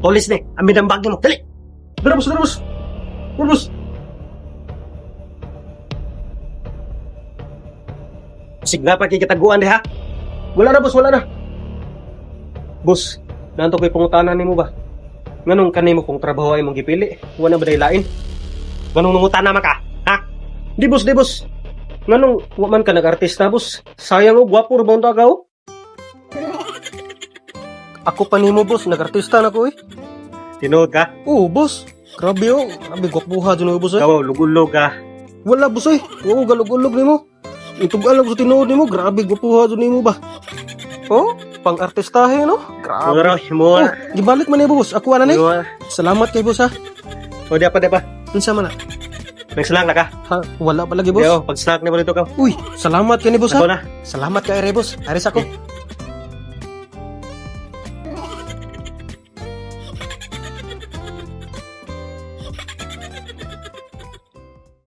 Polis ni, amin ang bag mo. Dali. Dara, boss, dara, boss. Dara, boss. Signa pa kikitaguan diha. Wala na, boss, wala na. Boss, nanto ko'y pangutana nimo ba? Nganong kanimo kung trabaho ay mong gipili? Wala ba lain? Nganong nangutana man ka? Ha? Di boss, di boss. Nganong wa man ka nag-artista, boss? Sayang og gwapo ra ba unta ka oh? Ako pa nimo, boss, nag-artista na ko eh. Tinuod ka? Oo, boss. Grabe oh, grabe gwapuha jud boss eh. Kaw, lugulog ka. Wala, boss eh. Oo, galugulog nimo. Itugal lang sa tinuod nimo, grabe gwapuha jud nimo ba. Oh, pang-artistahe no? Grabe. Mura, Oh, mo. gibalik man ni boss. Ako ana ni. Salamat kay boss ha. O, di pa, di pa. Unsa man na? Nag-snack na ka? Ha, wala pa lagi, boss. Yo, pag-snack ni mo dito ka. Uy, salamat kay ni boss Ako ha. na. Salamat kay Re, boss. Aris ako.